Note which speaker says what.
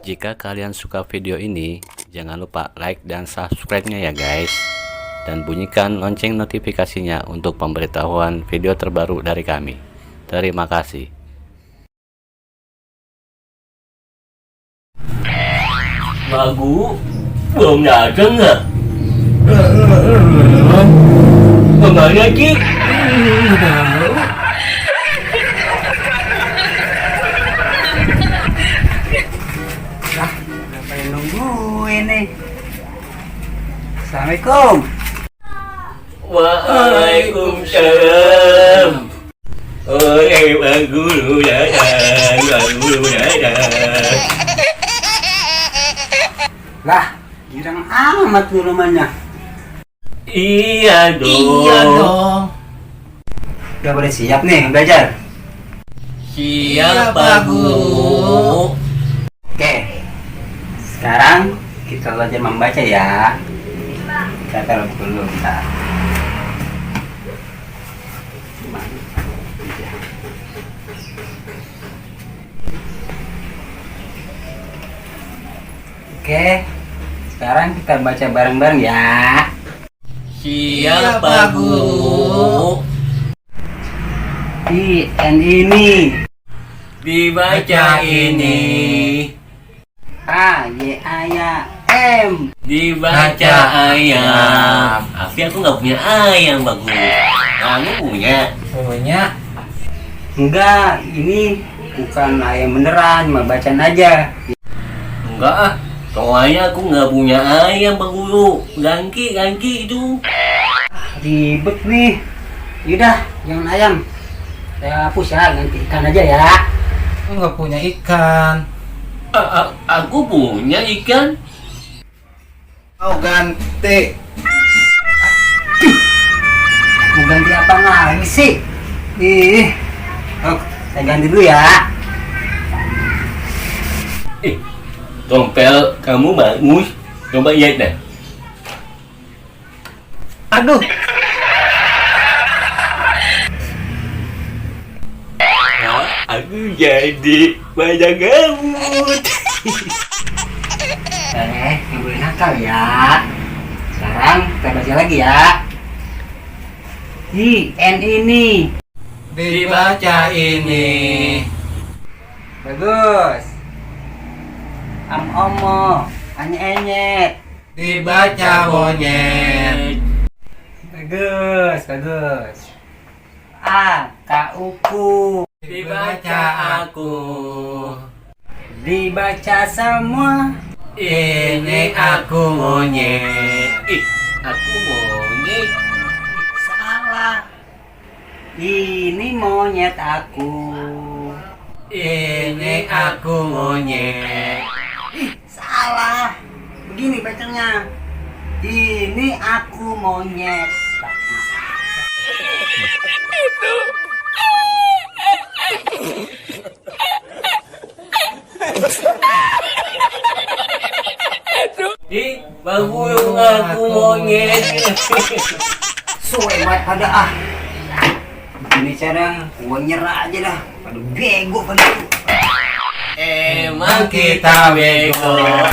Speaker 1: Jika kalian suka video ini, jangan lupa like dan subscribe-nya ya guys. Dan bunyikan lonceng notifikasinya untuk pemberitahuan video terbaru dari kami. Terima kasih.
Speaker 2: Bagu belum datang nggak? Kemana Ki?
Speaker 3: Apa yang nungguin nih? Assalamualaikum.
Speaker 2: Waalaikumsalam. Bagu lu datang, bagu lu datang.
Speaker 3: Lah, girang amat tuh rumahnya.
Speaker 2: Iya dong.
Speaker 4: Iya dong.
Speaker 3: Udah boleh siap nih belajar?
Speaker 2: Siapa guru?
Speaker 3: Oke. Sekarang kita belajar membaca ya. Kita taruh dulu bentar. Oke. Sekarang kita baca bareng-bareng ya.
Speaker 2: Siapa guru?
Speaker 3: Ini
Speaker 2: Dibaca ini.
Speaker 3: A Y A ya M.
Speaker 2: Dibaca ayam. Tapi aku nggak punya ayam bagus. Kamu punya?
Speaker 4: Punya.
Speaker 3: Enggak, ini bukan ayam beneran, mah bacaan aja.
Speaker 2: Enggak ah. Soalnya aku nggak punya ayam Pak Guru. Ganti itu.
Speaker 3: Ribet nih. Yaudah, jangan ayam. Saya hapus ya, ganti ikan aja ya.
Speaker 4: Aku nggak punya ikan.
Speaker 2: Aku punya ikan.
Speaker 4: Mau ganti.
Speaker 3: Mau ganti apa lagi sih? Saya ganti dulu ya.
Speaker 2: Tompel kamu bagus. Coba lihat deh.
Speaker 3: Aduh,
Speaker 2: Aku jadi banyak rambut.
Speaker 3: yang boleh nakal ya. Sekarang kita baca lagi ya. N ini.
Speaker 4: Dibaca ini.
Speaker 3: Bagus. Omo, anyet.
Speaker 4: Dibaca monyet.
Speaker 3: Bagus. A, Kuku.
Speaker 2: Dibaca aku.
Speaker 3: Dibaca semua.
Speaker 4: Ini aku monyet.
Speaker 2: Aku monyet.
Speaker 3: Salah. Ini monyet aku.
Speaker 4: Ini aku monyet.
Speaker 3: Salah. Begini bacanya. Ini aku monyet.
Speaker 2: Bagus aku monyet.
Speaker 3: Suwe banget pada ah. Begini cara gua nyerah aja dah. Pada bego pada.
Speaker 2: Emang kita bego.